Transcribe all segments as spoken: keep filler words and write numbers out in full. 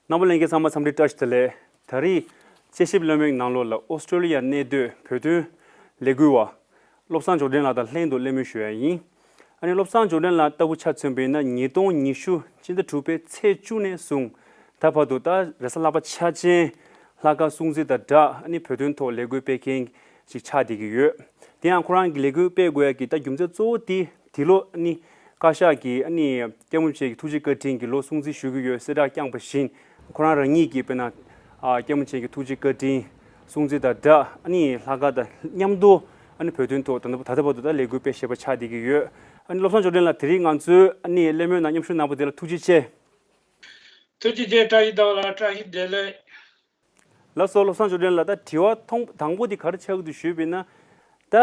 རྣམ་པ་ལྷན་རྒྱས་ཚང་མ་འཚམས་འདྲི་བཀྲ་ཤིས་བདེ་ལེགས། ད་རེས་དཔྱད་ཞིབ་གླེང་མོལ་ནང་ལོགས་ལ་ཨོ་སི་ཀྲོ་ལི་ཡ་གནས་སྡོད་བོད་དོན་ལས་འགུལ་བ་བློ་བཟང་འབྱོར་ལྡན་ལགས་དང་ལྷན་དུ་གླེང་མོལ་ཞུ་ཡ་ཡིན། ཨ་ནི་བློ་བཟང་འབྱོར་ལྡན་ལགས་ལྟ་བུ་ཆ་མཚོན་པ་ཡིན་ན་ཉིས་སྟོང་ཉི་ཤུ་སྤྱི་ཟླ་དྲུག་པའི་ཚེས་བཅུ་ནས་བཟུང་ད་བར་དུ་ད་རེས་གཟའ་ལྷག་པ་འཆར་ཅན་ལྷག་དཀར་སྲུང་བརྩི་དང་སྦྲགས་ཨ་ནི་བོད་དོན་ཐོག་ལས་འགུལ་སྤེལ་མཁན་ཞིག་ཆགས་བསྡད་ཀྱི་ཡོད། དེ་ཡང་ཁོ་རང་གི་ལས་འགུལ་སྤེལ་དགོས་ཡ་གི་ད་རྒྱུ་མཚན་གཙོ་བོ་དེ་འདི་ལོ་ཨ་ནི་བཀའ་ཤག་གིས་ཨ་ནི་སྐྱབས་མགོན་ཆེན་གྱི་ཐུགས་རྗེ་བཀའ་དྲིན་གྱི་ལོ་སྲུང་བརྩི་ཞུ་གི་ཡོད་གསལ་བསྒྲགས་བསྐྱངས་པ་བཞིན་ཁོ་རང་རང་ཉིད་ཀྱིས་དཔེར་ན་ཨ་སྐྱབས་མགོན་ཆེན་གྱི་ཐུགས་རྗེ་བཀའ་དྲིན་སྲུང་བརྩི་དང་སྦྲགས་ཨ་ནི་ལྷག་དཀར་དང་མཉམ་དུ་ཨ་ནི་བོད་དོན་ཐོག་ད་ལྟ་ད་ལྟ་བར་དུ་ད་ལས་འགུལ་སྤེལ་བཞིན་པ་ཆགས་བསྡད་ཀྱི་ཡོད། ཨ་ནི་བློ་བཟང་འབྱོར་ལྡན་ལགས་དེ་རིང་ང་ཚོའི་ཨ་ནི་གླེང་མོལ་ནང་མཉམ་ཞུགས་གནང་པ་དེ་ལ་ཐུགས་རྗེ་ཆེ། ཐུགས་རྗེ་ཆེ། བཀྲ་ཤིས་བདེ་ལེགས། བཀྲ་ཤིས་བདེ་ལེགས། ལགས་སོ། བློ་བཟང་འབྱོར་ལྡན་ལགས། ད་དྲི་བ་ཐོང་དང་པོ་འདི་ག་རེ་ཆགས་ཀྱི་འདུག་ཞུས་པ་ཡིན་ན། ད་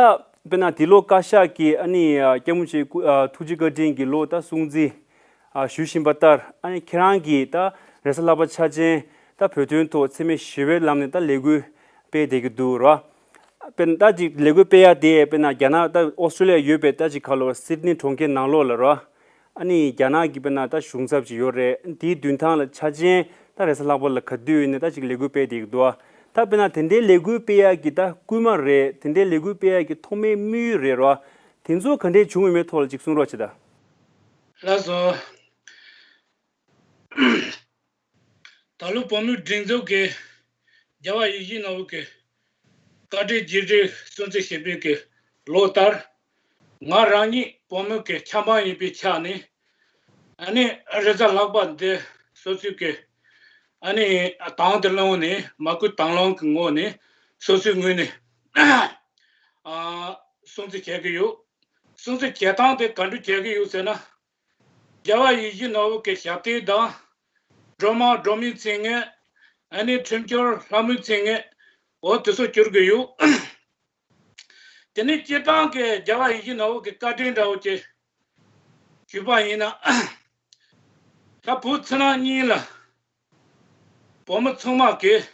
དཔེར་ན་འདི་ལོ་བཀའ་ཤག་གིས་ཨ་ནི་ཨ་སྐྱབས་མགོན་ཆེན་སྐུ་ཨ་ཐུགས་རྗེ་བཀའ་དྲིན་གྱི་ལོ་ད་སྲུང་བརྩི་ཨ་ཞུ་བཞིན་པ་ལྟར་ཨ་ནི་ཁྱེད་རང་གིས་ད་རེས་གཟའ་ལྷག་པ་འཆར་ཅན་ད་བོད་དོན་ཐོག་འཚེ་མེད་ཞི་བའི་ལམ་ནས་ད་ལས་འགུལ་སྤེལ་བསྡད་ཀྱི་འདུག་ར། དཔེར་ན་ད་ཅིག་ལས་འགུལ་སྤེལ་ཡ་དེ་དཔེར་ན་རྒྱ་ནག་ད་ཨོ་སི་ཀྲོ་ལི་ཡ་ཡོད་པའི་ད་ཅིག་ག་ལོ་སིད་ནི་གྲོང་ཁྱེར་ནང་ལོགས་ལ་ར། ཨ་ནི་རྒྱ་ནག་གི་དཔེར་ན་ད་གཞུང་ཚབ་ཅིག་ཡོད་རེད། དེའི་མདུན་ཐང་ལ་འཆར་ཅན་ད་རེས་གཟའ་ལྷག་པ་ལ་ག་དུས་ཡིན་ན་ད་ཅིག་ལས་འགུལ་སྤེལ་བསྡད་ཀྱི་འདུག་ད་དཔེར་ན་དེ་འདྲའི་ལས་འགུལ་སྤེལ་ཡག་གི་ད་སྐུལ་མ་རེད། དེ་འདྲའི་ལས་འགུལ་སྤེལ་ཡག་གི་ཐོག་མའི་དམིགས་ཡུལ་རེད་ར། དེ་ཚོ་ག་འདྲས་བྱུང་ཡོད་མེད་ཐོག་ལ་ཅིག་གསུང་རོགས་བྱེད་ད། ལགས་སོ། ད་ལོ་བོད་མིའི་སྒྲིག་འཛུགས་ཀྱི་རྒྱལ་བ་ཡིད་བཞིན་ནོར་བུ་གི་བཀའ་དྲིན་རྗེས་དྲན་སྲུང་བརྩི་ཞུས་པའི་གི་ལོ་ལྟར། ང་རང་ཉིད་བོད་མི་གི་ཆབ་འབངས་ཡིན་པའི་ཆ་ནས། ཨ་ནི་རེས་གཟའ་ལྷག་པ་འདི་སོ་སོའི་གི་ཨ་ནི་དང་དུ་བླངས་ནས་མ་སྐུལ་དང་བླངས་ཀྱི་ངོ་ནས་སོ་སོའི་ངོས་ནས་ཨ་སྲུང་བརྩི་བྱེད་ཀྱི་ཡོད། སྲུང་བརྩི་བྱེད་སྟངས་དེ་ག་འདྲ་བྱེད་ཀྱི་ཡོད་ཟེར་ན། རྒྱལ་བ་ཡིད་བཞིན་ནོར་བུ་གི་ཞབས་སྟེགས་དང་། སྒྲོལ་མ་སྒྲོལ་མའི་མཚན་སྙན། ཨ་ནི་ཁྲིམས་སྦྱོར་ལྷ་མོའི་མཚན་སྙན། འོ་དེ་ཚོ་སྐྱུར་གི་ཡོད། དེ་ནས་སྤྱིར་བཏང་གི་རྒྱལ་བ་ཡིད་བཞིན་ནོར་བུ་གི་བཀའ་དྲིན་འདྲ་བོ་ཅིག་ཞུས་པ་ཡིན་ན། ད་བོད་ཕྱི་ནང་གཉིས་ལ་བོད་མི་ཚང་མ་གིས་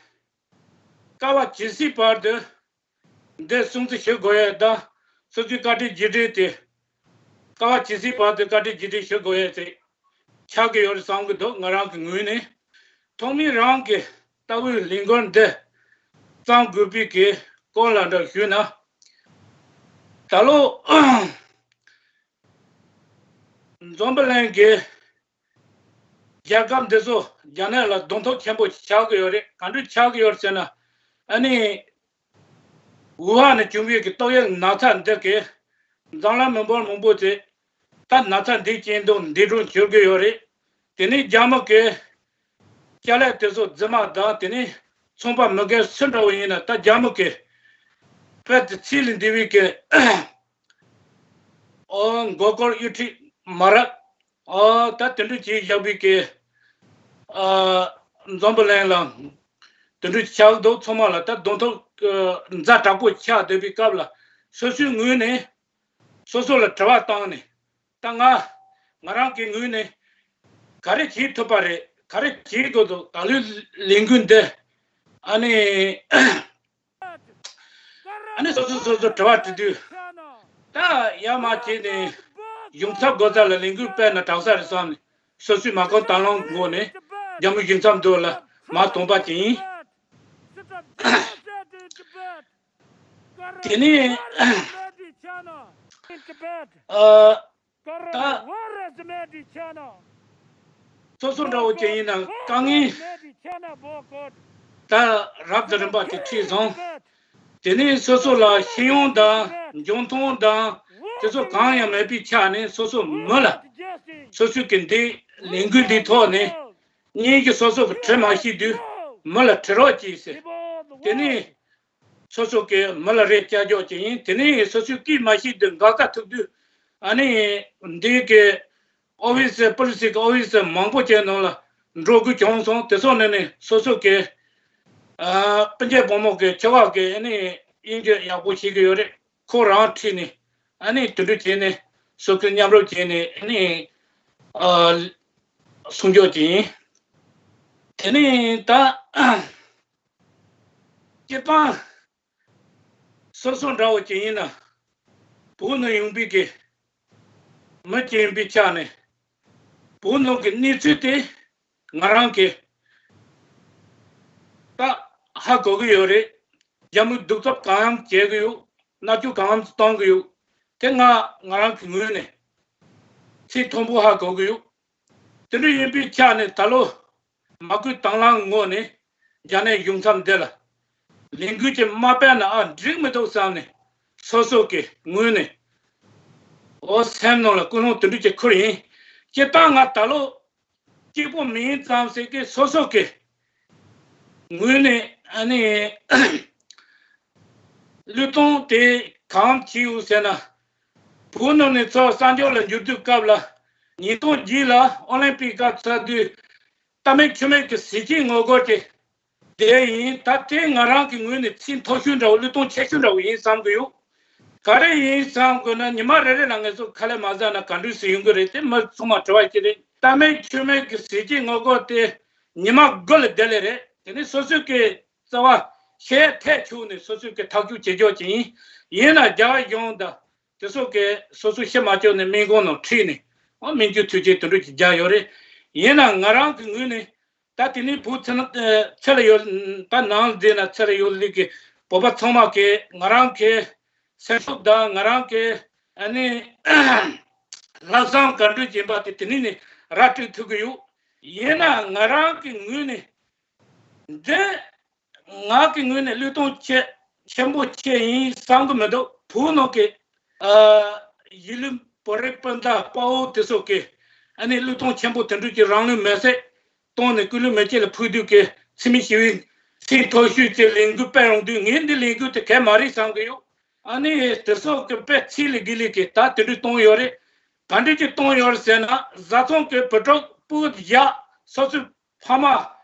དཀའ་བ་ཇི་སྲིད་བར་དུ་འདི་སྲུང་བརྩི་ཞུ་དགོས་ཡས་དང་། སོ་སོའི་བཀའ་དྲིན་རྗེས་དྲན་དེ་དཀའ་བ་ཇི་སྲིད་བར་དུ་བཀའ་དྲིན་རྗེས་དྲན་ཞུ་དགོས་ཡས་དེ་ཆགས་ཀྱི་ཡོད་རེད་བསམ་གྱི་འདུག་ང་རང་གི་ངོས་ནས། ཐོག་མའི་རང་གི་ལྟ་བའི་ལས་འགུལ་འདི་བརྩམས་དགོས་པའི་གི་སྐོར་ལ་འདྲ་ཞུས་ན། ད་ལོ་འཛམ་བུ་གླིང་གི་རྒྱལ་ཁབ་འདི་ཚོ་རྒྱ་ནག་ལ་གདོང་ཐུག་ཆེན་པོ་ཆགས་ཀྱི་ཡོད་རེད། ག་འདྲ་ཆགས་ཀྱི་ཡོད་ཟེར་ན། ཨ་ནི་ཝུ་ཧན་ནས་བྱུང་བའི་གི་ཏོག་དབྱིབས་ན་ཚ་འདི་གིས་འཛམ་གླིང་མི་འབོར་མང་པོ་ཚོས་ད་ན་ཚ་འདི་རྐྱེན་དུ་འདས་གྲོངས་གྱུར་གྱི་ཡོད་རེད། དེ་ནས་རྒྱ་མི་གི་ཅ་ལག་དེ་ཚོ་རྫུན་མ་དང་། དེ་ནས་ཚོང་པ་མི་སྒེར་སུ་འདྲ་བོ་ཡིན་ན་ད་རྒྱ་མི་གི་དཔེ་དེ་ཚད་ལས་འདས་པའི་གི་ཨོ་མགོ་སྐོར་གཡུ་ཁྲི་མ་རབས། ཨོ་ད་དེ་འདྲ་བྱས་བཞག་པའི་གི་ཨ་འཛམ་བུ་གླིང་ལ་དེ་འདྲ་ཆགས་འདུག་ཚང་མ་ལ་ད་གདོང་ཐུག་ཛ་དྲག་པོ་ཆགས་བསྡད་པའི་སྐབས་ལ་སོ་སོའི་ངོས་ནས་སོ་སོ་ལ་དྲི་བ་བཏང་ནས། ད་ང་ང་རང་གི་ངོས་ནས་ག་རེ་བྱེད་ཐུབ་པ་རེད། ག་རེ་བྱེད་དགོས་འདུག་ད་ལོའི་ལས་འགུལ་འདི་ཨ་ནི་ཨ་ནི་སོ་སོ་སོ་སོ་དྲི་བ་དྲི་དུས། ད་ཡར་མར་བྱས་ནས་གཞུང་ཚབ་སྒོ་རྩ་ལ་ལས་འགུལ་སྤེལ་ན་དྲག་ས་རེད་བསམ་ནས། སོ་སོའི་མ་དགོངས་དང་བླངས་ངོས་ནས་རྒྱ་མི་གཞུང་ཚབ་མདུན་ལ་མར་ཐོན་པ་ཅིག་ཡིན། དེ་ནས་ཨ་ད་སོ་སོ་འདྲ་བོ་ཅིག་ཡིན་ན་དཀའ་ངལ་ད་རབ་དང་རིམ་པ་དེ་འཕྲད་སོང་། དེ་ནས་སོ་སོ་ལ་ཤེས་ཡོན་དང་འཇོན་ཐང་དང་དེ་ཚོ་གང་ཡང་མེད་པའི་ཆ་ནས་སོ་སོ་མི་ལ་སོ་སོའི་གི་འདི་ལས་འགུལ་འདིའི་ཐོག་ནས་ངེད་ཀྱིས་སོ་སོ་གི་དྲི་མ་ཤེས་དུས་མི་ལ་དྲི་རོགས་གྱིས་ཟེར། དེ་ནས་སོ་སོ་གི་མི་ལ་རེ་སྐྱབས་འཇོག་བྱས་ཡིན། དེ་ནས་སོ་སོའི་སྐད་མ་ཤེས་དུས་འགག་ཁ་ཐུག་དུས་ཨ་ནི་འདི་གི་ཨོ་ཕི་སི་པུ་ལི་སི་གི་ཨོ་ཕི་སི་མང་པོ་ཅིག་ནང་ལ་འགྲོ་དགོས་བྱུང་སོང་། དེ་ཚོ་ནང་ནས་སོ་སོ་གི་ཨ་སྤུན་མཆེད་བུ་མོ་གི་ཁྱོ་ག་གི་ཨ་ནི་དབྱིན་ཇི་ཡག་པོ་ཤེས་ཀྱི་ཡོད་རེད། ཁོ་རང་ཁྲིད་ནས་ཨ་ནི་དེ་འདྲ་བྱས་ནས་སོ་སོའི་མཉམ་རུབ་བྱས་ནས་ཨ་ནི་ཨ་སྲུང་སྐྱོབ་བྱས་ཡིན། དེ་ནས་ད་སྤྱིར་བཏང་སོ་སོ་འདྲ་བོ་ཅིག་ཡིན་ན་བོད་ནང་ཡོང་བའི་གི་མི་ཅིག་ཡིན་པའི་ཆ་ནས་བོད་ནང་གི་གནས་ཚུལ་དེ་ང་རང་གི་ ད་ཧ་གོ་གི་ཡོད་རེད། རྒྱ་མི་གདུག་རྩུབ་གང་ཡང་བྱེད་གི་ཡོད། མནར་གཅོད་གང་ཡང་གཏོང་གི་ཡོད། དེ་ང་ང་རང་གི་ངོས་ནས་ཚིག་མཐོན་པོ་ཧ་གོ་གི་ཡོད། དེ་འདྲ་ཡིན་པའི་ཆ་ནས་ད་ལོ་མ་སྐུལ་དང་བླངས་ངོས་ནས་རྒྱ་ནད་ཡོང་མཚམས་འདི་ལ་ལས་འགུལ་ཅིག་མ་སྤེལ་ན་ཨ་འགྲིག་མི་འདུག་བསམ་ནས་སོ་སོ་གི་ངོས་ནས་འོ་སེམས་ནང་ལ་ཀུན་སློང་དེ་འདྲ་ཅིག་ཁུར་ཡིན། སྤྱིར་བཏང་ང་ད་ལོ་གཅིག་པོ་མིན་ཙམ་ཟེར་གི་སོ་སོ་གི་ངོས་ནས་ཨ་ནི་བློས་གཏོང་དེ་གང་བྱས་ཡོད་ཟེར་ན། བོད་ནང་ནས་ཚུར་གསར་འབྱོར་ལ་འགྱུར་དུས་སྐབས་ལ་ཉིས་སྟོང་བརྒྱད་ལ་ཨོ་ལིམ་པིག་སྐབས་ཚར་དུས་ལྟ་མེད་ཆོས་མེད་ཀྱི་ཟས་བཅད་ངོ་རྒོལ་དེ་དེ་ཡིན། ད་དེ་ང་རང་གི་ངོས་ནས་ཚིག་མཐོ་ཤོས་འདྲ་བོ་བློས་གཏོང་ཆེ་ཤོས་འདྲ་བོ་ཡིན་བསམ་གི་ཡོད། ག་རེ་ཡིན་བསམ་དགོས་ན་ཉི་མ་རེ་རེ་ལ་ངེད་ཚོ་ཁ་ལས་མ་ཟ་ན་ག་འདྲ་ཞིག་ཡོང་གི་རེད། དེ་མི་ཚང་མ་དྲི་བ་ཅིག་རེད། ལྟ་མེད་ཆོས་མེད་ཀྱི་ཟས་བཅད་ངོ་རྒོལ་དེ་ཉི་མ་དགུ་ལ་བསྡད་ལེ་རེད། དེ་ནས་སོ་སོའི་གི་རྩ་བ་ཤེས་ཐད་ཆུག་ནས་སོ་སོའི་གི་ཐག་གཅོད་བྱེད་རྒྱུ་ཅིག་ཡིན། ཡིན་ན་རྒྱ་གར་གཞུང་དང་དེ་ཚོ་གི་སོ་སོ་ཤེས་མ་བཅུག་ནས་སྨན་ཁང་ནང་ཁྲིད་ནས་ཨོ་སྨན་བཅོས་ཐུགས་རྗེ་དེ་འདྲ་ཅིག་རྒྱག་ཡོད་རེད། ཡིན་ན་ང་རང་གི་ངོས་ནས་ད་དེ་ནས་བོད་ཚེ་ན་ཚེ་ལ་ཡོད་ད་ནང་འཛིན་ན་ཚེ་ལ་ཡོད་ལུགས་ཀྱི་བོད་པ་ཚང་མ་གི་ང་རང་གི་སེམས་ཤུགས་དང་ང་རང་གི་ཨ་ནི་ལྷག་བསམ་ག་འདྲ་ཡིན་པ་དེ་དེ་ནས་ནི་ར་སྤྲོད་ཐུབ་ཀྱི་ཡོད། ཡིན་ན་ང་རང་གི་ངོས་ནས་འདི་ང་གི་ངོས་ནས་བློས་གཏོང་ཆེ་ཆེན་པོ་ཆེ་ཡིན་བསམ་གི་མི་འདུག་བོད་ནང་གི་ཨ་གཞིས་ལུས་བོད་རིགས་སྤུན་ཟླ་དཔའ་བོ་དེ་ཚོ་གི་ཨ་ནི་བློས་གཏོང་ཆེན་པོ་དེ་འདྲ་གི་རང་ལུས་མེར་སྲེག་བཏང་ནས་སྐུ་ལུས་མེ་ལྕེ་ལ་ཕུལ་དུས་ཀྱི་འཚེ་མེད་ཞི་བའི་ཚིག་མཐོ་ཤོས་ཀྱི་ལས་འགུལ་སྤེལ་ཡོང་དུས་ངས་འདི་ལས་འགུལ་དེ་གལ་མ་རེད་བསམ་གི་ཡོད། ཨ་ནི་དེ་ཚོ་གི་དཔེ་ཚིག་ལས་དགེ་ལས་ཀྱི་ད་དེ་འདྲ་གཏོང་ཡོད་རེད། ག་འདྲ་ཅིག་གཏོང་ཡོད་རེད་ཟེར་ན་བཟའ་ཚང་གི་བུ་ཕྲུག་སྤུ་གུ་བཞག་སོ་སོའི་ཕ་མ་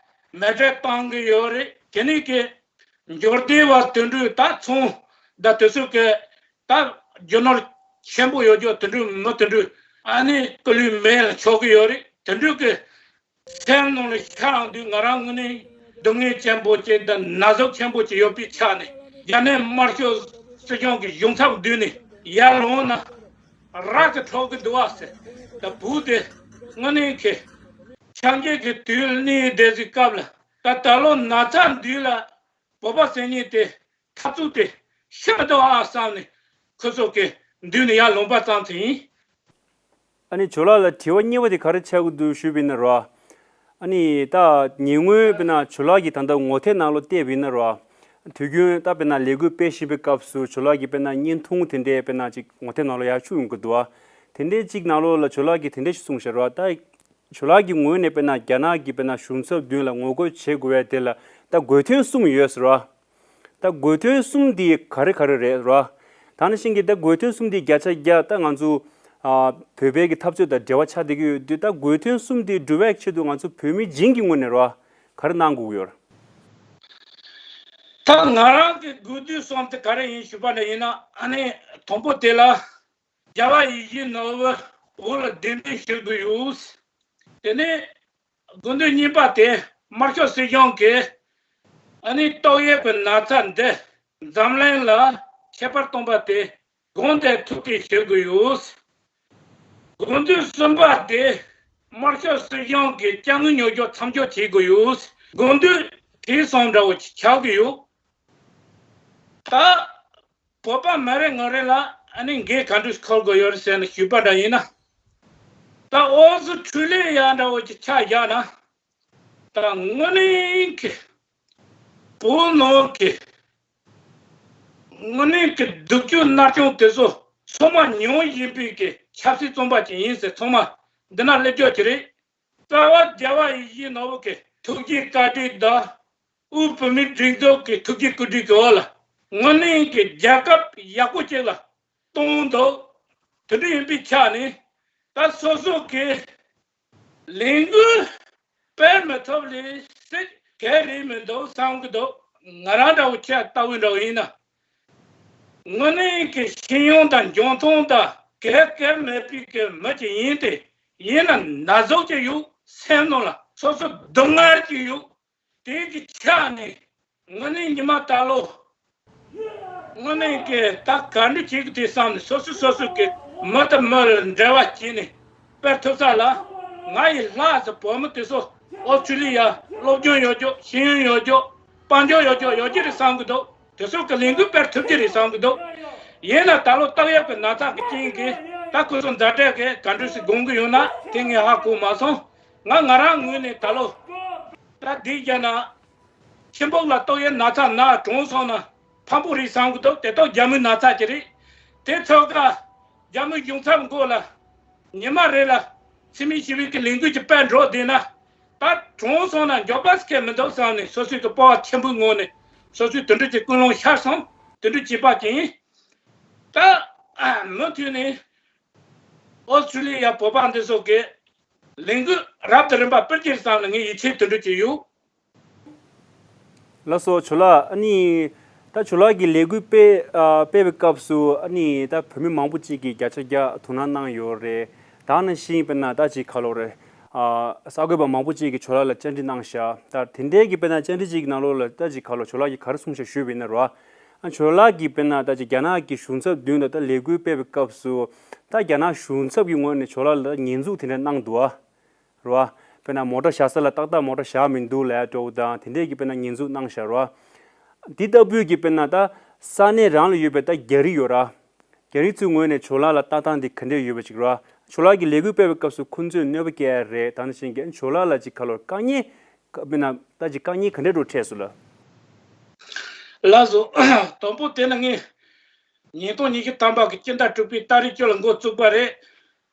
མེ་སྲེག་བཏང་གི་ཡོད་རེད། དེ་ནས་ཀྱི་འབྱོར་ལྡན་བ་དེ་འདྲ་ད་ཚོང་ད་དེ་ཚོ་གི་ད་རྒྱུ་ནོར་ཆེན་པོ་ཡོད་རྒྱུ་དེ་འདྲ་མི་དེ་འདྲ་ཨ་ནི་སྐུ་ལུས་མེ་ལ་ཕྱོགས་གི་ཡོད་རེད། དེ་འདྲ་གི་སེམས་ནང་ལ་ཤར་ཡོང་དུས་ང་རང་ངོས་ནས་སྡུག་བསྔལ་ཆེན་པོ་ཅིག་དང་ན་ཟུག་ཆེན་པོ་ཅིག་ཡོད་པའི་ཆ་ནས་རྒྱ་ནག་དམར་ཤོག་སྲིད་གཞུང་གི་གཞུང་ཚབ་མདུན་ནས་ཡར་ལངས་ན་ར་གི་འཕྲོག་གི་འདུག་བ་ཟེར། ད་བུ་དེ་དངོས་གནས་ཀྱི་ཆགས་འཇིག་གི་དུས་གནས་བསྡད་ཟིག་སྐབས་ལ་ད་ད་ལོ་ན་ཚ་འདུག་ལ་བོད་པ་ཟེར་མཁན་དེ་འཐབ་རྩོད་དེ་ཤི་མི་འདུག་ཨ་བསམ་ནས་ཁོ་ཚོ་གི་མདུན་ནས་ཡར་ལངས་པ་ཙམ་ཚོད་ཡིན། ཨ་ནི་ཇོ་ལགས་ལ་དྲི་བ་གཉིས་པ་དེ་ག་རེ་ཆགས་ཀྱི་འདུག་ཞུས་པ་ཡིན་ན་རོ། ཨ་ནི་ད་ཉེ་སྔོན་དཔེར་ན་ཇོ་ལགས་ཀྱིས་ད་ལྟ་ངོ་དེབ་ནང་ལོགས་བལྟས་པ་ཡིན་ན་རོ། དུས་རྒྱུན་ད་དཔེར་ན་ལས་འགུལ་སྤེལ་བཞིན་པའི་སྐབས་སུ་ཇོ་ལགས་ཀྱིས་དཔེར་ན་བརྙན་ཐུང་དེ་འདྲས་དཔེར་ན་ཅིག་ངོ་དེབ་ནང་ལོགས་ཡར་བཅུག་ཡོང་གི་འདུག་ཨ། དེ་འདྲས་ཅིག་ནང་ལོགས་ལ་ཇོ་ལགས་ཀྱིས་དེ་འདྲས་ཞིག་གསུངས་ཤག་རོ། ད་ཇོ་ལགས་ཀྱི་ངོས་ནས་དཔེར་ན་རྒྱ་ནག་གི་དཔེར་ན་གཞུང་ཚབ་མདུན་ལ་ངོ་རྒོལ་བྱེད་དགོས་པའི་དེ་ལ་ད་དགོས་དོན་གསུམ་ཡོད་ཟེར་རོ། ད་དགོས་དོན་གསུམ་འདི་ག་རེ་ག་རེ་རེད་རོ། ད་ནི་ཤིང་གི་ད་དགོས་དོན་གསུམ་འདི་བརྒྱ་ཆ་བརྒྱ་ད་ང་ཚོ་ཨ་བོད་པའི་གི་འཐབ་རྩོད་དང་འབྲེལ་བ་ཆགས་བསྡད་ཀྱི་ཡོད་དུས་ད་དགོས་དོན་གསུམ་འདི་སྒྲུབ་པའི་ཆེད་དུ་ང་ཚོ་བོད་མི་བྱིངས་ཀྱི་ངོས་ནས་རོ་ག་རེ་གནང་དགོས་ཀྱི་ཡོད་རེད། ད་ང་རང་གི་དགོས་དོན་གསུམ་དེ་ག་རེ་ཡིན་ཞུས་པ་ན་ཡིན་ན་ཨ་ནི་དང་པོ་དེ་ལ་རྒྱལ་བ་ཡིད་བཞིན་ནོར་བུ་བོད་ལ་གདན་འདྲེན་ཞུ་དགོས་ཡོད། དེ་ནས་དགོས་འདུན་གཉིས་པ་དེ་དམར་ཤོག་སྲིད་གཞུང་གིས་ཨ་ནི་ཏོག་དབྱིབས་ཀྱི་ན་ཚ་འདི་འཛམ་གླིང་ལ་ཁྱབ་པར་གཏོང་པ་དེ་དགོངས་དག་ཐུགས་ཀྱིས་ཞུ་དགོས་ཡོད། དགོས་འདུན་གསུམ་པ་དེ་དམར་ཤོག་སྲིད་གཞུང་གིས་དཔྱ་དངུལ་ཉོ་རྒྱུ་མཚམས་འཇོག་བྱེད་དགོས་ཡོད། དགོས་འདུན་དེ་གསུམ་འདྲ་བོ་ཆགས་ཀྱི་ཡོད། ད་བོད་པ་མི་རེ་ངོ་རེ་ལ་ཨ་ནི་འགན་ག་འདྲ་འཁུར་དགོས་ཡོད་རེད་ཟེར་ནས་ཞུས་པ་འདྲ་ཡིན་ན། ད་ཨོ་ཙི་འཕྲུལ་ལས་ཡག་འདྲ་བོ་ཅིག་ཆ་བཞག་ན། ད་དངོས་གནས་ཀྱི་བོད་ནང་གི་དངོས་གནས་ཀྱི་སྡུག་སྦྱོང་མནར་གཅོད་དེ་ཚོ་ཚང་མ་མྱོང་བཞིན་པའི་གི་ཆབ་སྲིད་བཙོན་པ་ཅིག་ཡིན་ཟེར། ཚང་མ་འདི་ན་སླེབས་རྒྱུ་ཅིག་རེད། རྩ་བ་རྒྱལ་བ་ཡིད་བཞིན་ནོར་བུ་གི་ཐུགས་རྗེ་བཀའ་དྲིན་དང་། དབུས་བོད་མིའི་སྒྲིག་འཛུགས་ཀྱི་ཐུགས་རྗེ་བཀའ་དྲིན་གྱི་འོག་ལ་དངོས་གནས་ཀྱི་རྒྱལ་ཁབ་ཡག་པོ་ཅིག་ལ་གཏོང་འདུག་དེ་འདྲ་ཡིན་པའི་ཆ་ནས་ད་སོ་སོ་གི་ལས་འགུལ་སྤེལ་མི་ཐུབ་ལས་སྲིད་གལ་རེད་མི་འདུག་བསམ་གི་འདུག་ང་རང་འདྲ་བོ་ཁྱེད་ལྟ་བུ་འདྲ་བོ་ཡིན་ན། དངོས་གནས་ཀྱི་ཤེས་ཡོན་དང་འཇོན་ཐང་དང་གལ་གལ་མེད་པའི་གི་མི་ཅིག་ཡིན་ཏེ། ཡིན་ན་ན་ཟུག་ཅིག་ཡོད། སེམས་ནང་ལ་སོ་སོ་སྡུག་བསྔལ་ཅིག་ཡོད། དེ་གི་ཆ་ནས་དངོས་གནས་ཉི་མ་ད་ལོ་དངོས་གནས་ཀྱི་ད་ག་འདྲ་བྱེད་གི་དེ་བསམ་ནས་སོ་སོ་སོ་སོ་གི་མི་དང་མི་ལ་འབྲེལ་བ་བྱས་ནས་སྤེལ་ཐུབ་ས་ལ། ང་ཡི་ལྷག་ཙམ་བོད་མི་དེ་ཚོ་ཨོ་སི་ཁྲུ་ལི་ཡ་སློབ་སྦྱོང་ཡོད་རྒྱུ། ཤེས་ཡོན་ཡོད་རྒྱུ། དཔལ་འབྱོར་ཡོད་ཀྱང་ཡོད་ཀྱི་རེད་བསམ་གྱི་འདུག་དེ་ཚོ་གི་ལས་འགུལ་སྤེལ་ཐུབ་ཀྱི་རེད་བསམ་གྱི་འདུག་ཡིན་ན་ད་ལོ་ཏོག་དབྱིབས་ཀྱི་ན་ཚ་གི་རྐྱེན་གྱིས་ད་ཁོ་ཚོ་ཛ་དྲག་གི་ག་འདྲ་ཞིག་དགོངས་ཀྱི་ཡོད་ན་དེ་ངས་ཧ་གོ་མ་སོང་། ང་ང་རང་ངོས་ནས་ད་ལོ་ད་འདི་རྒྱ་ན་ཆེན་པོ་ལ་ཏོག་དབྱིབས་ན་ཚ་ན་གྲོངས་སོང་ན་ཕངས་པོ་རེད་བསམ་གྱི་འདུག་དེ་ཏོག་རྒྱ་མིའི་ན་ཚ་ཅིག་རེད། དེ་ཚོ་ཀ་རྒྱ་མི་གཞུང་ཚབ་མགོ་ལ་ཉི་མ་རེ་ལ་འཚེ་མེད་ཞི་བའི་གི་ལས་འགུལ་གྱི་སྤེལ་འགྲོ་བསྡད་ན་ད་གྲོངས་སོང་ན་མགྱོགས་པ་སྐད་མི་འདུག་བསམ་ནས་སོ་སོའི་གི་སྤོབས་པ་ཆེན་པོའི་ངང་ནས་སོ་སོའི་དུད་འགྲོ་གྱི་ཀུན་སློང་ཤར་སོང་། དུད་འགྲོ་གྱི་པ་ཅིང་ད་མུ་མཐུད་ནས་ཨོ་སི་ཀྲི་ལི་ཡ་བོད་པ་འདི་ཚོ་གི་ལས་འགུལ་རབ་དང་རིམ་པ་སྤེལ་གྱི་རེད་བསམ་ནས་ངས་ཡིད་ཆེས་དུད་འགྲོ་གྱི་ཡོད། ལགས་སོ་ཇོ་ལགས། ཨ་ནི་ད་ཇོ་ལགས་ཀྱིས་ལས་འགུལ་སྤེལ་ཨ་སྤེལ་བའི་སྐབས་སུ་ཨ་ནི་ད་བོད་མི་མང་པོ་ཅིག་གིས་བརྒྱ་ཆ་བརྒྱ་དོ་སྣང་གནང་ཡོད་རེད། ད་ནང་བཞིན་དཔེར་ན་ད་ཅིག་ག་ལོ་རེད། ཨ་གསར་འགོད་པ་མང་པོ་ཅིག་གིས་ཇོ་ལགས་ལ་བཅར་འདྲི་གནང་ཤག་ད་དེ་འདྲའི་གི་དཔེར་ན་བཅར་འདྲི་ཅིག་གི་ནང་ལོགས་ལ་ད་ཅིག་ག་ལོ་ཇོ་ལགས་ཀྱིས་ག་རེ་གསུངས་ཤག་ཞུས་པ་ཡིན་ན་རོ། ཨ་ཇོ་ལགས་ཀྱིས་དཔེར་ན་ད་ཅིག་རྒྱ་ནག་གི་གཞུང་ཚབ་མདུན་ལ་ད་ལས་འགུལ་སྤེལ་བའི་སྐབས་སུ་ད་རྒྱ་ནག་གཞུང་ཚབ་ཀྱི་ངོས་ནས་ཇོ་ལགས་ལ་ཉེས་འཛུགས་དེ་འདྲ་གནང་འདུག་ཨ། རེད་བ། དཔེར་ན་མོ་ཊ་བཞག་ས་ལ་ཏག་ཏག་མོ་ཊ་བཞག་མི་འདུག་ལབ་འདྲ་བོ་དང་དེ་འདྲས་ཀྱི་དཔེར་ན་ཉེས་འཛུགས་གནང་བཞག་རེད་བ། འདི་ལྟ་བུའི་གི་དཔེར་ན་ད་ས་གནས་རང་ལ་ཡོད་པའི་ད་རྒྱ་རིགས་ཡོད་ར། རྒྱ་རིགས་ཚོའི་ངོས་ནས་ཇོ་ལགས་ལ་ལྟ་སྟངས་འདི་ག་འདྲས་ཡོད་པ་ཅིག་རེད་བ། ཇོ་ལགས་ཀྱི་ལས་འགུལ་སྤེལ་བའི་སྐབས་སུ་ཁོང་ཚོས་གནོད་པ་སྐྱེལ་ཡ་རེད། ད་ནང་བཞིན་གྱི་ཇོ་ལགས་ལ་ཅིག་ག་ལོར་དཀའ་ངལ་དཔེར་ན་ད་ཅིག་དཀའ་ངལ་ག་འདྲས་འགྲོ་འཕྲད་སོང་ལ། ལགས་སོ། དང་པོ་དེ་ནི་ངས་ཉིས་སྟོང་ཉི་ཤུ་ཐམ་པ་གི་སྤྱི་ཟླ་དྲུག་པའི་ཏ་རིག་བཅུ་ལ་འགོ་བཙུགས་པ་རེད།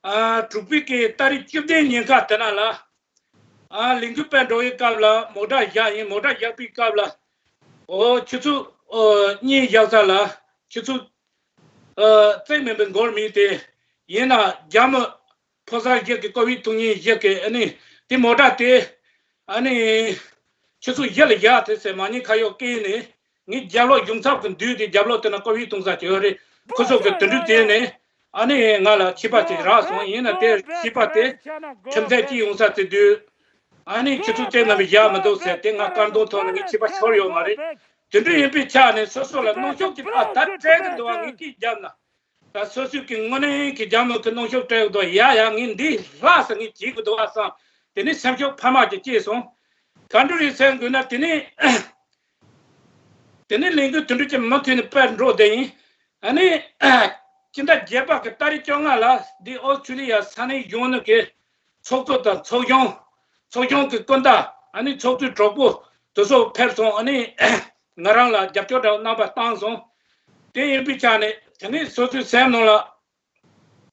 ཨ་དྲུག་པའི་གི་ཏ་རིག་བཅུ་བདུན་ཉིན་ཁ་དེ་ན་ལ། ཨ་ལས་འགུལ་སྤེལ་འགྲོ་བའི་སྐབས་ལ་མོ་ཊ་བཞག་ཡིན། མོ་ཊ་བཞག་པའི་སྐབས་ལ། ཨོ་ཆུ་ཚོད་ཨོ་གཉིས་བཞག་ས་ལ་ཆུ་ཚོད་ཨ་རྩིས་མིན་པའི་འགོར་མིན་དེ་ཡིན་ན་རྒྱ་མི་ཕོ་གསར་ཞིག་གི་ཀོ་བིད་ཐུག་ཉིན་ཞིག་གི་ཨ་ནི་དེ་མོ་ཊ་དེ་ཨ་ནི་ཆུ་ཚོད་བཞི་ལ་བཞག་དེ་ཟེར་མ་ཉིན་ཁ་ཡོག་སྐད་ནས། ངའི་རྒྱབ་ལོགས་གཞུང་ཚབ་ཀྱི་འདུས་དེ་རྒྱབ་ལོགས་དེ་ན་ཀོ་བི་གཏོང་ས་ཅིག་ཡོད་རེད། ཁོ་ཚོ་གི་དུད་འགྲོ་དེ་ནས་ཨ་ནི་ང་ལ་ཆད་པ་དེ་རག་སོང་། ཡིན་ན་དེ་ཆད་པ་དེ་ཁྲིམས་ཐལ་གྱི་ཡོང་ས་དེ་དུས་ཨ་ནི་ཁྱེད་ཚོ་བཙན་ནམ་བཞག་མི་འདུག་ཟེར་དེ་ང་བཀའ་འདོན་ཐོག་ནས་ངའི་ཆད་པ་ཤོར་ཡོད་མ་རེད། དེ་འདྲ་ཡིན་པའི་ཆ་ནས་སོ་སོ་ལ་གནོན་ཤུགས་ཀྱི་ཨ་ད་སྤྲད་གི་འདུག་ཨ། ངས་སྐད་རྒྱབ་ན་ད་སོ་སོ་གི་དངོས་གནས་ཀྱི་རྒྱ་མི་གི་གནོན་ཤུགས་སྤྲད་གི་འདུག་ཡ་ཡ་ངས་འདི་ལྷག་ས་ངས་བྱེད་གི་འདུག་ཨ་བསམ། དེ་ནས་སེམས་ཤུགས་འཕར་མ་ཅིག་སྐྱེས་སོང་། ག་འདྲ་རེད་ཟེར་དགོས་ན་དེ་ནས། དེ་ནས་ལས་འགུལ་དེ་འདྲ་ཅིག་མུ་མཐུད་ནས་སྤེལ་འགྲོ་བསྡད་ཡིན། ཨ་ནི། སྤྱི་ཟླ་བརྒྱད་པ་གི་ཏ་རིག་བཅོ་ལྔ་ལ་འདི་ཨོ་སི་ཀྲི་ལི་ཡ་ས་གནས་གཞོན་ནུ་གི་ཚོགས་གཙོ་དང་ཚོགས་གཞོན། ཚོགས་གཞོན་གི་སྐུ་ཟླ་ཨ་ནི་ཚོགས་གཙོའི་གྲོགས་པོ་དེ་ཚོ་ཕེབས་སོང་། ཨ་ནི། ང་རང་ལ་རྒྱབ་སྐྱོར་འདྲ་བོ་རྣམ་པ་བཏང་སོང་། དེ་ཡིན་པའི་ཆ་ནས་དེ་ནས་སོ་སོའི་སེམས་ནང་ལ།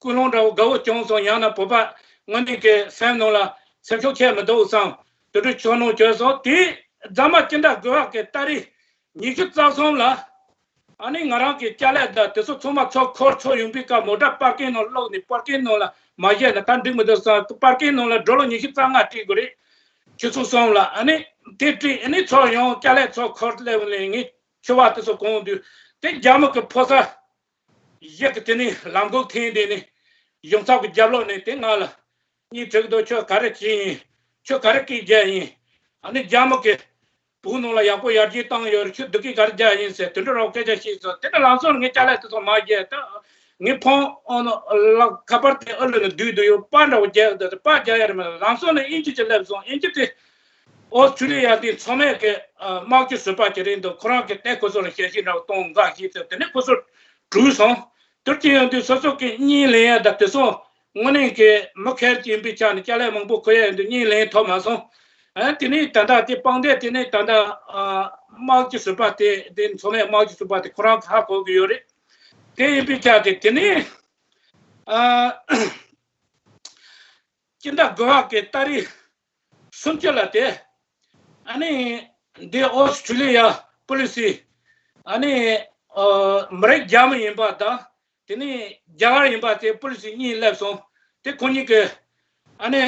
ཀུན་སློང་འདྲ་བོ་དགའ་བོ་བྱུང་སོང་། ཡང་ན་བོད་པ་དངོས་གནས་ཀྱི་སེམས་ནང་ལ་སེམས་ཤུགས་ཆེ་མི་འདུག་བསམ། དེ་འདྲ་ཆོག་ནོ་བྱོས་སོང་། དེ་རྫ་མ་སྤྱི་ཟླ་དགུ་པ་གི་ཏ་རིག་ཉི་ཤུ་རྩ་གསུམ་ལ། ཨ་ནི་ང་རང་གི་ཅ་ལག་དང་དེ་ཚོ་ཚང་མ་ཚུར་འཁོར་ཚུར་ཡོང་པའི་སྐབས་མོ་ཊ་པར་ཀིང་ནང་བླུགས་ནས་པར་ཀིང་ནང་ལ་མ་བཞག་ན་ད་འགྲིག་མི་འདུག་བསམ། པར་ཀིང་ནང་ལ་ཌོ་ལར་ཉི་ཤུ་རྩ་ལྔ་སྤྲད་དགོས་རེད། ཆུ་ཚོད་གསུམ་ལ་ཨ་ནི་དེ་སྤྲད། ཨ་ནི་ཚུར་ཡོང་ཅ་ལག་ཚུར་འཁོར་སླེབས་ནས་ངས་ཕྱུ་པ་དེ་ཚོ་གང་དུས་དེ་རྒྱ་མི་གི་ཕོ་གསར། ཡག་གི་དེ་ནས་ལམ་གོག་འཐེན་དེ་ནས་གཞུང་ཚབ་ཀྱི་རྒྱབ་ལོགས་ནས་དེ་ང་ལ་གཉིས་དྲུག་འདུག་ཁྱོད་ག་རེ་བྱས་ཡིན། ཁྱོད་ག་རེ་སྐད་རྒྱག་ཡིན། ཨ་ནི་རྒྱ་མི་གི་བོད་ནང་ལ་ཡག་པོ་ཡར་རྒྱས་བཏང་ཡོད་རེད། ཁྱོད་སྡུག་སྐད་ག་རེ་རྒྱག་ཡིན་ཟེར་དེ་འདྲ་རོགས་སྐད་ཆ་བཤད་སོང་། དེ་འདྲ་ལམ་སང་ངས་ཅ་ལག་དེ་ཚོ་མ་རྒྱག་ད། ངའི་ཕོན་ཨོ་ནོ་ལག་ཁ་པར་དེ་ཨ་ལུ་ནས་བསྡུས་བསྡུས་ཡོད། པར་འདྲ་བོ་རྒྱག་འདུག་དེ་པར་རྒྱག་ཡ་རེད་མ། ལམ་སང་ནས་དབྱིན་ཇི་ཅིག་སླེབས་སོང་། དབྱིན་ཇི་དེ་ཨོ་སི་ཀྲི་ལི་ཡ་དེ་མཚོ་སྨད་ཀྱི་དམག་སྤྱི་ཟུར་པ་ཅིག་རེད་འདུག་ཁོ་རང་གིས་དེ་ཁོ་ཚོ་ལ་ཞལ་བཞེས་འདྲ་བོ་གཏོང་དགའ་ཞེས་ཟེར། དེ་ནས་ཁོ་ཚོ་གྲོལ་སོང་། དེར་ཅི་ཡོང་དུས་སོ་སོ་གི་གཉིད་ལེན་ཡ་ད་དེ་སོང་། དངོས་གནས་ཀྱི་མི་ཁེར་གྱིས་ཡིན་པའི་ཆ་ནས་ཅ་ལག་མང་པོ་ཁུར་ཡ་ཡོང་དུས་གཉིད་ལེན་ཐུབ་མ་སོང་། ཨ་དེ་ནས་ད་ལྟ་དེ་དཔང་འདེད་དེ་ནས་ད་ལྟ་ཨ་དམག་སྤྱི་ཟུར་པ་དེ་དེ་མཚོ་སྨད་དམག་སྤྱི་ཟུར་པ་དེ་ཁོ་རང་ཧ་གོ་གི་ཡོད་རེད། དེ་ཡིན་པའི་ཆ་དེ་དེ་ནས་ཨ། སྤྱི་ཟླ་དགུ་པ་གི་ཏ་རིག་སུམ་ཅུ་ལ་དེ། ཨ་ནི་འདི་ཨོ་སི་ཀྲི་ལི་ཡ་པོ་ལི་སི། ཨ་ནི་ཨ་མི་རིགས་རྒྱ་མི་ཡིན་པ་དང་དེ་ནི་རྒྱ་གར་ཡིན་པ་དེ་པོ་ལི་སི་གཉིས་སླེབས་སོང་། དེ་ཁོ་གཉིས་ཀྱིས་ཨ་ནི་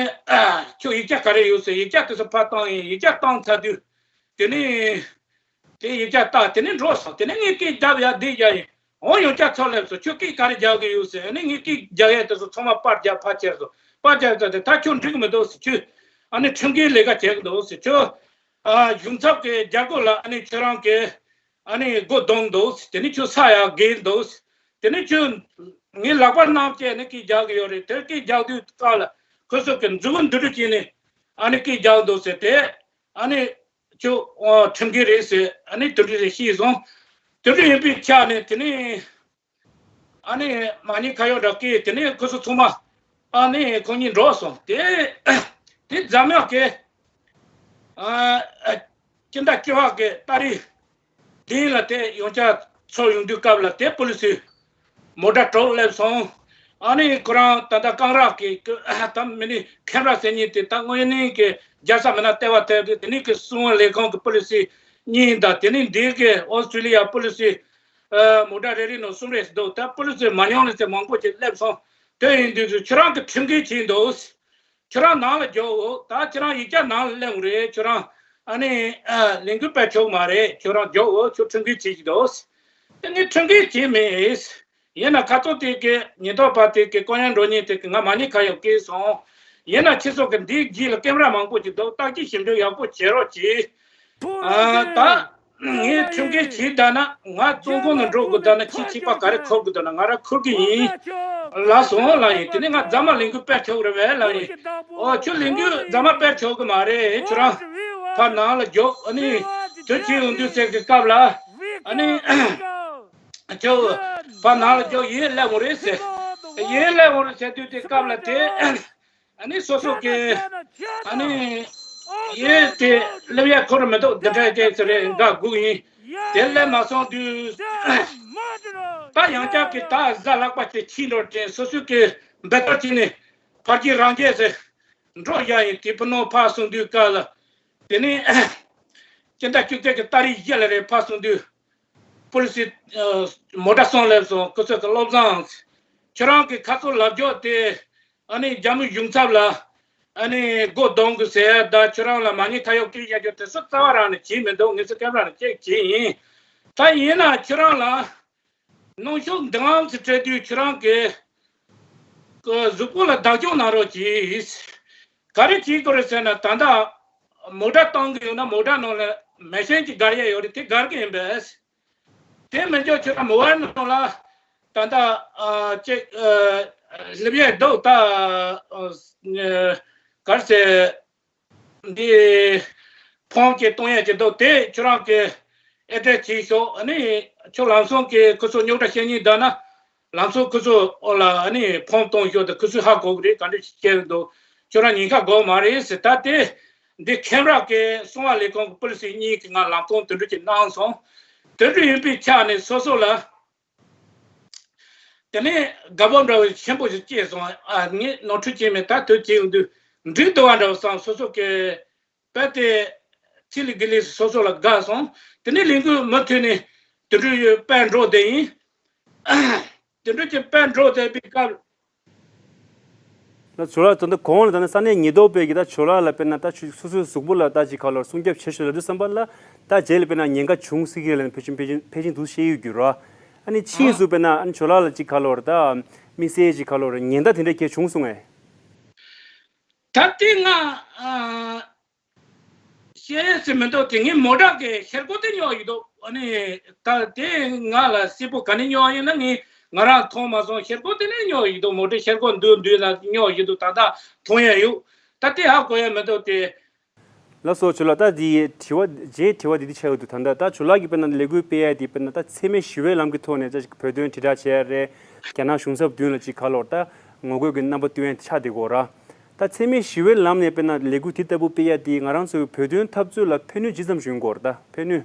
ཁྱོད་ཡིག་ཆ་ག་རེ་ཡོད་ཟེར། ཡིག་ཆ་དེ་ཚོ་ཕར་བཏང་ཡིན། ཡིག་ཆ་བཏང་ཚར་དུས་དེ་ནི། དེ་ཡིག་ཆ་ལྟ། དེ་ནས་འགྲོ་སོང་། དེ་ནས་ངས་སྐད་རྒྱབ་ཡ་འདི་རྒྱག་ཡིན། འོ་ཡོང་ཆ་ཚོ་སླེབས་སོང་། ཁྱོད་སྐད་ག་རེ་རྒྱག་གི་ཡོད་ཟེར། ཨ་ནི་ངས་སྐད་རྒྱག་ཡ་དེ་ཚོ་ཚང་མ་པར་རྒྱག་ཕར་ཁྱེར་སོང་། པར་རྒྱག་ཚར་དེ་ད་ཁྱོད་འགྲིག་གི་མི་འདུག་ཟེར། ཁྱོད་ཨ་ནི་ཁྲིམས་འགལ་ལས་ཀ་བྱེད་གི་འདུག་ཟེར། ཁྱོད་ཨ་གཞུང་ཚབ་ཀྱི་རྒྱལ་སྒོ་ལ་ཨ་ནི་ཁྱོད་རང་གི་ཨ་ནི་སྒོ་རྡུང་འདུག་ཟེར། དེ་ནས་ཁྱོད་ས་ཡ་བརྒལ་འདུག་ཟེར། དེ་ནས་ཁྱོད་ངའི་ལག་པར་གནང་བྱས་ནས་སྐད་རྒྱག་གི་ཡོད་རེད། དེར་སྐད་རྒྱག་དུས་སྐབས་ལ་ཁོ་ཚོ་གི་མཛུབ་གུ་འདི་འདྲ་བྱས་ནས་ཨ་ནི་སྐད་རྒྱག་འདུག་ཟེར་ཏེ། ཨ་ནི། ཁྱོད་ཁྲིམས་འགལ་རེད་ཟེར། ཨ་ནི་དེ་འདྲ་ཞིག་བཤད་སོང་། དེ་འདྲ་ཡིན་པའི་ཆ་ནས་དེ་ནས་ཨ་ནི་མ་ཉེས་ཁ་གཡོག་འདྲ་བསྐོས། དེ་ནས་ཁོ་ཚོ་ཚང་མ་ཨ་ནི་ཁོང་གཉིས་འགྲོ་སོང་། དེ་དེ་འཛམ་གླིང་གི་ཨ་སྤྱི་ཟླ་བཅུ་པ་གི་ཏ་རིག་བདུན་ལ་དེ་ཡང་བསྐྱར་ཚོགས་ཡོང་དུས་སྐབས་ལ་དེ་པོ་ལི་སི་མོ་ཊ་དྲུག་སླེབས་སོང་། ཨ་ནི་ཁོ་རང་ད་ལྟ་སྐང་རག་གི་ད་མི་ནི་ཁེམ་ར་ཟེར་མཁན་དེ་ད་དངོས་གནས་ཀྱི་རྒྱལ་ས་མིན་ན་ལྟེ་བ་ཐེབས་དེ་ནི་གི་སྲུང་བ་ལས་ཁུངས་ཀྱི་པོ་ལི་སི་གཉིས་དང་། དེ་ནི་འདི་གི་ཨོ་སི་ཀྲི་ལི་ཡ་པོ་ལི་སི་མོ་ཊ་རེ་རེ་ནང་གསུམ་རེ་འདུག་ད་པོ་ལི་སི་མ་ཉམས་ལ་ཚེ་མང་པོ་ཅིག་སླེབས་སོང་། དེ་ཡིན་དུས་སུ་ཁྱོད་རང་གི་ཁྲིམས་འགལ་བྱས་འདུག་ཁྱོད་རང་ནང་ལ་རྒྱོབ་འོ། ད་ཁྱོད་རང་ཡིག་ཆ་ནང་ལ་སླེབས་རེད། ཁྱོད་རང་ཨ་ནི་ལས་འགུལ་སྤེལ་ཆོག་མ་རེད། ཁྱོད་རང་རྒྱོབ་འོ། ཁྱོད་ཁྲིམས་འགལ་བྱེད་ཀྱི་འདུག་དེ་ངས་ཁྲིམས་འགལ་བྱས་མེད། ཡིན་ན་ཁ་ཐོག་དེ་གི་ཉེན་རྟོག་པ་དེ་གི་ཀོ་ཡང་འགྲོ་མཁན་དེ་གི་ང་མ་ཉེས་ཁ་གཡོག་བཀལ་སོང་། ཡིན་ན་ཁྱེད་ཚོ་གི་འདིའི་རྗེས་ལ་ཀེམ་ར་མང་པོ་ཅིག་འདུག་བརྟག་དཔྱད་ཞིབ་འཇུག་ཡག་པོ་བྱེད་རོགས་གྱིས། ཨ་ད་ངས་ཁྲིམས་འགལ་བྱས་ད་ན་ང་བཙོན་ཁང་ནང་འགྲོ་དགོས་ད་ན་ཁྱི་གཅིག་པ་ག་རེ་འཁུར་དགོས་ད་ན་ང་རང་འཁུར་གི་ཡིན། ལགས་སོ་ལགས་ཡིན། དེ་ནས་ང་རྫ་མ་ལས་འགུལ་སྤེལ་ཆོག་རེད་བས་ལགས་ཡིན། ཨོ་ཁྱོད་ལས་འགུལ་རྫ་མ་སྤེལ་ཆོག་གི་མ་རེད། ཁྱོད་རང་ཕར་ནང་ལ་རྒྱོབ། ཨ་ནི་དུས་ཚོད་ཡོང་དུས་ཟེར་གི་སྐབས་ལ་ཨ་ནི་ཁྱོད་ཕར་ནང་ལ་རྒྱོབ། ཡིན་སླེབས་འོང་རེད་ཟེར། ཡིན་སླེབས་འོང་རེད་ཟེར་དུས་དེ་སྐབས་ལ་དེ། ཨ་ནི་སོ་སོ་གི་ཨ་ནི་ཡེ་དེ་སླེབས་ཡ་ཁོ་ར་མི་འདུག་འདི་འདྲ་ཅན་ཟེར་རེད། འགའ་སྒུག་ཡིན། དེ་སླེབས་མ་སོང་དུས་ད་ཡང་བསྐྱར་གི་ད་གཟའ་ལྷག་པ་དེ་ཕྱིན་འགྲོ་དྲན་སོ་སོ་གི་འབད་ཐོག་ཅིག་ནས་ཕར་གྱི་རང་རྒྱལ་ཟེར་འགྲོ་ཡ་ཡིན། དེ་ཕུ་ནོ་ཕར་སོང་དུས་སྐབས་ལ་དེ་ནས་སྤྱི་ཟླ་བཅུ་གཅིག་གི་ཏ་རིག་བཞི་ལ་རེད། ཕར་སོང་དུས་པོ་ལི་སི་མོ་ཊ་གསུམ་སླེབས་སོང་། ཁོ་ཚོ་གི་བློ་བཟང་། ཁྱོད་རང་གི་ཁ་ཚོ་ལབ་རྒྱུ་དེ། ཨ་ནི་རྒྱ་མི་གཞུང་ཚབ་ལ་ཨ་ནི་སྒོ་རྡུང་དགོས་ཟེར་ད་ཁྱོད་རང་ལ་མ་ཉེས་ཁ་གཡོག་སྐྱེལ་ཡ་རྒྱུ་དེ་ཚོ་རྩ་བ་རང་ནས་བྱས་མི་འདུག་ངེད་ཚོ་སྐབས་རང་ནས་ཅེག་བྱས་ཡིན། ད་ཡིན་ན་ཁྱོད་རང་ལ་གནོན་ཤུགས་འདི་ཙམ་ཞིག་སྤྲད་དུས་ཁྱོད་རང་གི་གི་གཟུགས་པོ་ལ་བདག་སྐྱོང་གནང་རོགས་གྱིས། ག་རེ་བྱེད་དགོས་རེད་ཟེར་ན་ད་ལྟ་མོ་ཊ་བཏང་གི་ཡོད་ན་མོ་ཊ་ནང་ལ་མེ་ཤིན་གྱི་སྒར་ཡ་ཡོད་རེད། དེ་སྒར་གི་ཡིན་པས། དེ་མི་འཇོག་ཁྱོད་རང་མོ་ཝལ་ནང་ལ་ད་ལྟ་ཨ་ཅིག་ཨ་སླེབས་ཡས་འདུག་ད་ཨ་གར་ཟེར་འདི་ཕོན་ཅིག་གཏོང་ཡས་ཅིག་འདུག་དེ་ཁྱོད་རང་གི་ཨེ་ཏྲེ་བྱེད་ཤོག་ཨ་ནི་ཁྱོད་ལམ་སང་གི་ཁོ་ཚོ་རྙོག་དྲ་བཤད་སྙིང་འདོད་ན་ལམ་སང་ཁོ་ཚོ་ཨོ་ལ་ཨ་ནི་ཕོན་གཏོང་ཤོག་དེ་ཁོ་ཚོས་ཧ་གོ་གི་རེད། ག་འདྲ་ཞིག་བཤད་གི་འདུག་ཁྱོད་རང་ཉེན་ཁ་དགོས་མ་རེད་ཟེར། ད་དེ་འདི་ཁེམ་ར་གི་སྲུང་བ་ལས་ཁུངས་ཀྱི་པོ་ལི་སི་གཉིས་ཀྱིས་ང་ལམ་སྟོན་དེ་འདྲ་ཅིག་གནང་སོང་། དེ་འདྲ་ཡིན་པའི་ཆ་ནས་སོ་སོ་ལ་དེ་ནས་དགའ་པོ་འདྲ་བོ་ཆེན་པོ་ཞིག་སྐྱེས་སོང་། ཨ་ངས་ནོར་འཁྲུལ་བྱས་མེད། ད་དུས་ཀྱི་འོང་དུས་འགྲིག་འདུག་བ་འདྲ་བོ་བསམ། སོ་སོ་གི་དཔེ་དེ་ཚི་ལི་གི་ལི་སོ་སོ་ལ་དགའ་སོང་། དེ་ནས་ལས་འགུལ་མུ་མཐུད་ནས་དེ་འདྲ་ཡོད་པའི་འགྲོ་བསྡད་ཡིན། དེ་འདྲ་ཅིག་དཔེ་འགྲོ་བསྡད་པའི་སྐབས། ལ་ཇོ་ལགས་ད་ལྟ་གོང་ལ་ད་ནི་ས་གནས་ཉེན་རྟོག་པས་ཀྱི་ད་ཇོ་ལགས་ལ་དཔེར་ན་ད་ཆུ་སོ་སོའི་གཟུགས་པོ་ལ་ད་ཅིག་ཁ་ལོར་སྲུང་སྐྱོབ་བྱེད་ཤོག་ལབ་དུས་ཙམ་པ་ལ་ད་རྗེས་ལ་དཔེར་ན་ཉེན་ཁ་བྱུང་སྲིད་ཀྱི་ལབ་ནས་ཕལ་ཆེར་ཕལ་ཆེར་ཕལ་ཆེར་འདུག་བཤད་ཡོད་རྒྱུ་ར། ཨ་ནི་ཕྱིས་སུ་དཔེར་ན་ཨ་ནི་ཇོ་ལགས་ལ་ཅིག་ཁ་ལོར་ད་དམིགས་བསལ་ཅིག་ཁ་ལོར་ཉེན་བརྡ་དེ་འདྲ་གས་བྱུང་སོང་ངས། ད་ལྟའི་ང་ཨ། བཤད་ཡས་ཟེར་མི་འདུག་དེ་ངའི་མོ་ཊ་གི་ཤེལ་སྒོ་དེ་རྙོག་ཡོད་འདུག་ཨ་ནི་ད་དེ་ང་ལ་གསལ་པོ་ག་ནས་རྙོག་ཡིན་ན་ངས་ང་རང་མཐོང་མ་སོང་། ཤེལ་སྒོ་དེ་ནས་རྙོག་ཡོད་འདུག་མོ་ཊའི་ཤེལ་སྒོ་མདུན་མདུན་ལ་རྙོག་ཡོད་འདུག་ད་ལྟ་མཐོང་ཡ་ཡོད། ད་དེ་ཧ་གོ་ཡ་མི་འདུག་དེ། ལགས་སོ་ཇོ་ལགས། ད་འདི་དྲི་བ་རྗེས་དྲི་བ་འདི་འདི་ཆགས་ཡོད་འདུག་ད་ལྟ་ད་ཇོ་ལགས་ཀྱིས་དཔེར་ན་ལས་འགུལ་སྤེལ་ཡ་འདི་དཔེར་ན་ད་འཚེ་མེད་ཞི་བའི་ལམ་གྱི་ཐོག་ནས་ཅིག་བོད་དོན་དྲིལ་བསྒྲགས་བྱས་རེད། རྒྱ་ནག་གཞུང་ཚབ་མདུན་ལ་ཅིག་ག་ལོར་ད་ངོ་རྒོལ་གྱི་རྣམ་པ་སྟོན་ཡ་དེ་ཆགས་བསྡད་ཀྱི་ཡོད་ར། ད་འཚེ་མེད་ཞི་བའི་ལམ་ནས་དཔེར་ན་ལས་འགུལ་དེ་ལྟ་བུ་སྤེལ་ཡ་དེ་ང་རང་ཚོའི་བོད་དོན་འཐབ་རྩོད་ལ་ཕན་ནུས་ཇི་ཙམ་བྱུང་གི་ཡོད་རེད། ད་ཕན་ནུས།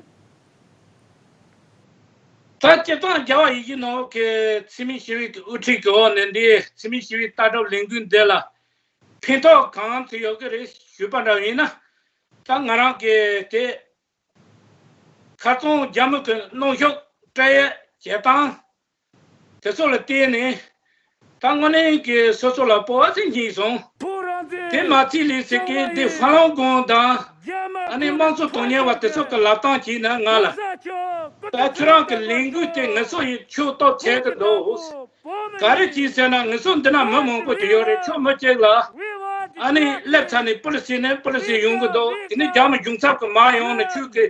ད་སྤྱིར་བཏང་རྒྱལ་བ་ཡིད་བཞིན་ནོར་བུ་གི་འཚེ་མེད་ཞི་བའི་དབུ་ཁྲིད་ཀྱི་འོག་ནས་འདི་འཚེ་མེད་ཞི་བའི་ལྟ་གྲུབ་ལས་འགུལ་འདི་ལ་ཕན་ཐོགས་གང་ཐུབ་ཡོད་ཀྱི་རེད་ཞུས་པ་འདྲ་ཡིན་ན། ད་ང་རང་གི་དེ་ཁ་རྩང་རྒྱ་མི་གི་གནོན་ཤུགས་སྤྲད་ཡས་བྱེད་སྟངས་དེ་ཚོ་ལ་བལྟས་ནས་ད་དངོས་གནས་ཀྱི་སོ་སོ་ལ་སྤོབས་པ་ཞིག་སྐྱེས་སོང་། དེ་མ་ཚད་ལས་ཟེར་གི་འདི་ཧྥ་ལང་གོང་དང་ཨ་ནི་དམངས་གཙོ་དོན་གཉེར་བ་དེ་ཚོ་གི་ལབ་སྟངས་བྱས་ན་ང་ལ་ད་ཁྱོད་རང་གི་ལས་འགུལ་དེ་ངེད་ཚོ་ཡིས་ཁྱོད་སྟོབས་ཆེ་གི་འདུག་ག་རེ་བྱས་ཟེར་ན་ངེད་ཚོ་འདི་ན་མི་མང་པོ་ཅིག་ཡོད་རེད། ཁྱོད་མི་གཅིག་ལ་ཨ་ནི་སླེབས་ཚར་ནས་པོ་ལི་སི་ནས་པོ་ལི་སི་ཡོང་གི་འདུག་དེ་ནས་རྒྱ་མི་གཞུང་ཚབ་ཀྱི་མར་ཡོང་ནས་ཁྱོད་ཀྱི་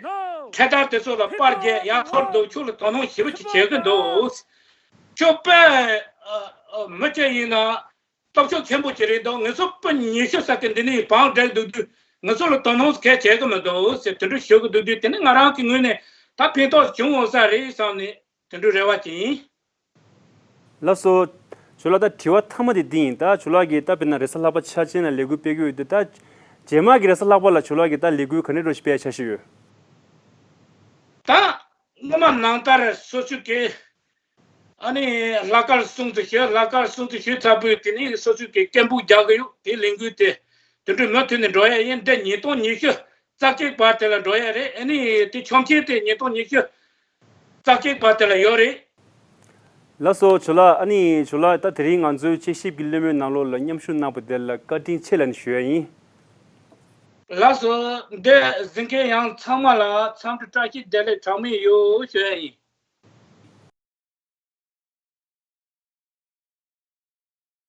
འཕྲེད་དར་དེ་ཚོ་ལ་པར་རྒྱག་ཡར་འཐོར་འདུག་ཁྱོད་ལ་དོ་སྣང་ཞེ་པོ་ཅིག་བྱེད་ཀྱི་འདུག་ཁྱོད་དཔེ་མི་གཅིག་ཡིན་ན་སྟོབས་ཤུགས་ཆེན་པོ་ཅིག་རེད་འདུག་ངེད་ཚོ་དཔེ་ཉེ་ཤོས་ས་ཀྱི་འདི་ནས་བང་བསྒྲིགས་འདུག་དུས་ ང་ཚོ་ལ་དོ་སྣང་གལ་བྱེད་ཀྱི་མི་འདུག་ཟེར་དེ་འདྲ་ཞུ་གི་འདུག་དུས། དེ་ནི་ང་རང་གི་ངོས་ནས་ད་ཕན་ཐོགས་བྱུང་འོང་ས་རེད་བསམ་ནས་དེ་འདྲ་རེ་བ་ཅིག་ཡིན། ལགས་སོ། ཇོ་ལགས། ད་དྲི་བ་མཐའ་མ་དེ་འདི་ཡིན། ད་ཇོ་ལགས་ཀྱིས་ད་དཔེར་ན་རེས་གཟའ་ལྷག་པ་འཆར་ཅན་ལ་ལས་འགུལ་སྤེལ་གྱི་ཡོད་དུས། ད་རྗེས་མ་གི་རེས་གཟའ་ལྷག་པ་ལ་ཇོ་ལགས་ཀྱིས་ད་ལས་འགུལ་ག་འདྲ་འདྲ་ཞིག་སྤེལ་འཆར་གཞི་ཡོད། ད་སྔོན་མ་ནང་ལྟར་སོ་སོ་གི་ཨ་ནི་ལྷག་དཀར་སྲུང་བརྩི་ཞུ། ལྷག་དཀར་སྲུང་བརྩི་ཞུས་ཚར་བུས་དེ་ནི་སོ་སོ་གི་སྐད་འབོད་རྒྱག་གི་ཡོད། དེ་ལས་འགུལ་དེ་དེ་འདྲ་མུ་མཐུད་ནས་འགྲོ་ཡ་ཡིན། འདི་ཉིས་སྟོང་ཉི་ཤུ་རྩ་གཅིག་བར་དེ་ལ་འགྲོ་ཡ་རེད། ཨ་ནི་དེ་ཆོག་མཆན་དེ་ཉིས་སྟོང་ཉི་ཤུ་རྩ་གཅིག་བར་དེ་ལ་ཡོད་རེད། ལགས་སོ། ཇོ་ལགས། ཨ་ནི་ཇོ་ལགས། ད་དེ་རིང་ང་ཚོའི་དཔྱད་ཞིབ་ཀྱི་གླེང་མོལ་ནང་ལོགས་ལ་མཉམ་ཞུགས་གནང་བ་དེ་ལ་བཀའ་དྲིན་ཆེ་ལབ་ནས་ཞུ་ཡ་ཡིན། ལགས་སོ། འདི་གཟིགས་མཁན་ཡང་ཚང་མ་ལ་འཚམས་འདྲི་བཀྲ་ཤིས་བདེ་ལེགས་གྲངས་མེད་ཡོད་ཞུ་ཡ་ཡིན།